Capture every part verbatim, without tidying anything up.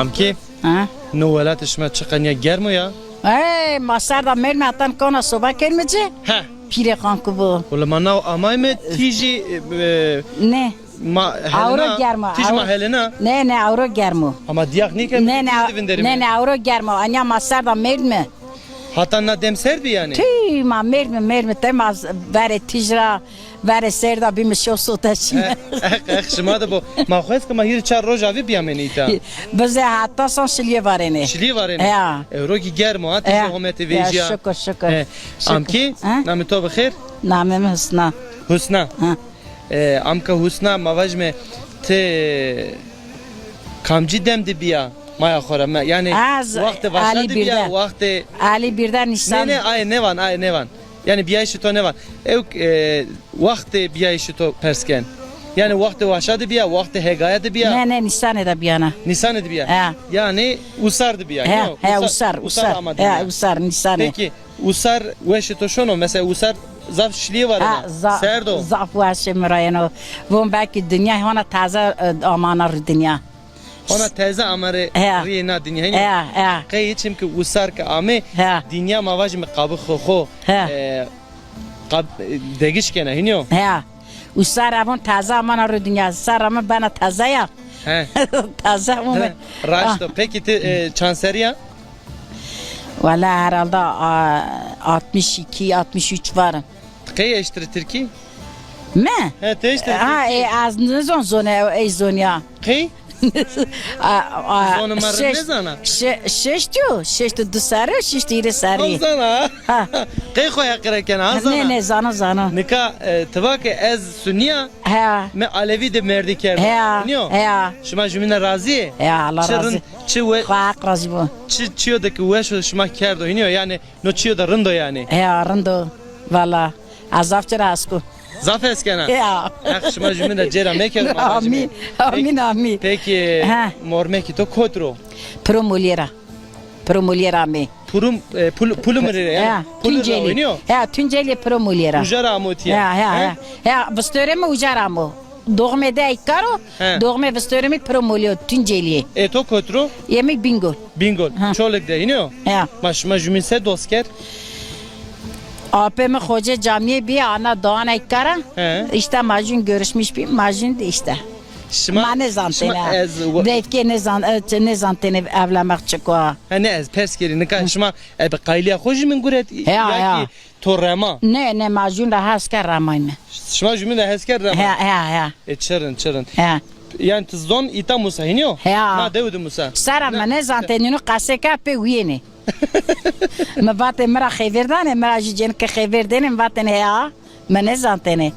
Amkî, ha? No welatê şima çiqa nîya germ o ya? Ey, ma serda merdme heta kona soba kerme ci. He. Pîrê xan ku bu. Wele ma naw amayme tîjî, e, e, ne? Ma helena, tîj ma helena. Ne, ne, ewro germ o. Ama dîyax nîke, ne, ne, tîj de vinderîme. Ne, ne, ewro germ o. Anya ma serda merdme. Hata na dem serd bi yanî? Tüy, ma merdme, merdme. Te ma verê tîj ra, verê serda bîme şo sote şîme. Eh, eh, eh, şima de bo. Ma xwest ke ma hîrê çar roja vî bîyamêne îta. Bize heta san şilîye varêne. Şilîye varêne? Ya. Ewro kî germ o, ha, tîjê homete vejîya. Ya, şukur, şukur. Eh, şukur. Amkî, namê to bi xêr? Namê mi Husna. Husna. Ha. E, amka Husna, ma vajime ti kamcî dem de bîya maya xo ra? Me, yanî wextê vaşa de bîya, wextê... Elî Birden nîşan. Ne, ne, aye nêvan, aye nêvan. Yanî bîyayîşê to nêvan. Ewk, e, wextê bîyayîşê to pers ken. Yanî wextê vaşa de bîya, wextê hegaya de bîya? Ne, ne, nîsanê de bîyana. Nîsanê de bîya? He. Yanî usar de bîya? He, he, usar, usar. Usar ama de bîya. He, usar, nîsanê. Peki, usar weşê to şono? Mesela usar zaf şilîye varena. Ha, za-, serd o. Zaf weşê mi ra yeno. Von belkî dinya hona taze, e, amana rê dinya. Hona taze amare rê na dinya, hînî? He, he. Qey çimkî usar ke ame, dinya ma vajîme qabixê xo, e, qab-, e, degiş kena, hînî yo? He. Usar a von taze amana rê dinya. Serra mi bena taze ya. He. Taze ome. He, raşt o. Peki ti, e, çand serrî ya? Wala herhalde, a, altmış iki, altmış üç varım. Ti qey eştirî tirkî? Mi? He, ti eştirî tirkî? Ha, e, ez nizon zone, ey zonya. Qey? A, a, zonê ma rind nêzana? Şe-, şeşt yo, şeşt û di serrî, şeşt û hîrê serrî. Zana. Ha. Qey xo heqîre kena, ha, zana? Nê, nê, zana, zana. Nika, e, ti va ke ez sunî ya, he, mi Elewî de merdî kerdo. He, nîyo? He. Şima jumîne razî yê? He, Allah razî. Çi rind, çi we-, Xo Heq razî bo. Çi, çîyo de ki weş o şima kerdo, hînî yo? Yanî no çîyo de rind o yanî? He, rind o. Valla. Ez zaf ci ra hes ku. Zaf hes kena? Ya. Heq şima jumîn de cêra mekero. Amîn. Amîn, amîn. Peki, mormekî to kot ro? Piro Molîye ra. Piro Molîye ra amê. Purum, e, pul-, pulum rê yanî? He, Tuncelî. He, Tuncelî Piro Molîye ra. Uca ra amo tîya? He, he, he. He, vistore mi uca ra amo. Doğme de ey karo, doğme vistore mi Piro Molîye, Tuncelîye. E to kot ro? Yê mi Bingol. Bingol. Ha. Çolig de, hînî yo? Ya. Ma şima jumîn se dost kerd? Apê mi Xoce Camîye bîye, ana Doğan Eykara. He. Îşte ma jûn görüşmüş bî, ma jûn de îşte. Şima, ma nêzantêne. Şima ez... Devkê nêzan-, e, nêzantêne evlenmek çik o. Ha, ne, ez pers kerî. Nika şima, e, bi qaylîya xo jumîn guret? He, ya, ya. To rema? Ne, ne, ma jûn ra hes kerd remayme. Şima jumîn ra hes kerd rema? He, he, he. E, çi rind, çi rind. He. Yanî ti zon îta musa, hînî yo? He. Na dew de musa. Sera mi nêzantêne, nîno qesê ke pê wîyêne. Mi vatê mi ra xêver danê, mi ra jû cênike xêver dêne, mi vatêne he ya. Mi nêzantêne.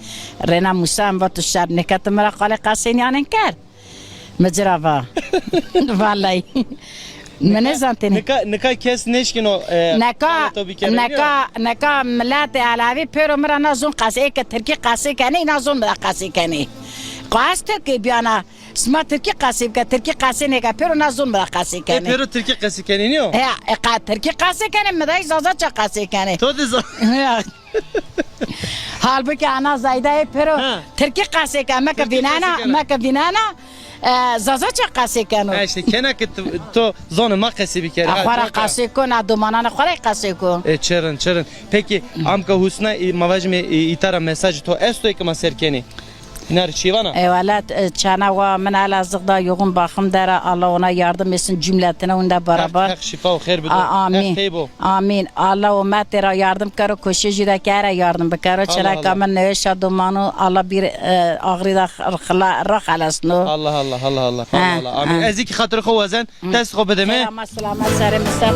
Rêna musa, mi va tu şer nêke, ti mi ra qalê qesê nîyanên kerd. Mi ci ra va. Vallahi. Mi nêzantêne. Nika, nika kes nêşkîno, e, nika, nika, nika miletê Elewî pêro mi ra na zon qesê, ê ke tirkî qesê kenê, îna zon mi ra qesê kenê. Qas tirkî bîyana, sima tirkî qesê bike, tirkî qesê nêke, pêro na zon mi ra qesê kenê. E, pêro tirkî qesê kenê, nîyo? He, e, qa-, tirkî qesê kenê, mi dayî zazaça qesê kenê. To de za- Ya. Halbuki ana Zayda ê pêro tirkî qesê ke, me ke vînena, me ke vînena, e, zazaça qesê keno. Ha, îşte kena ke tu, to zonê ma qesê bikerê. Ha, xo ra qesê ko, na domananê xo ra qesê ko. E, çi rind, çi rind. Peki, amka Husna, e, ma vajîme, e, îta ra mesajê to esto ke ma ser kenê? Îna rê çî vana? Eyvallah, e, çana wa min Elazığ'da yoğun bakımda ra, Allah ona yardım etsin, cümletine onda beraber. Heq, Heq şîfa û xêr bido. A-, amîn. Heq tey bo. Amîn. Allah umetê ra yardım kero, koşê jû de ke era yardım bikero. Çira ke min nêweşa domanu, Allah bir, e, axirî de xila-, ra xelesno. Allah Allah, Allah Allah. Ha, Allah Allah. Amîn. Ha. Ez kî xatirê xo wazen, dest xo bideme. Selamet, selamet, serê mi ser.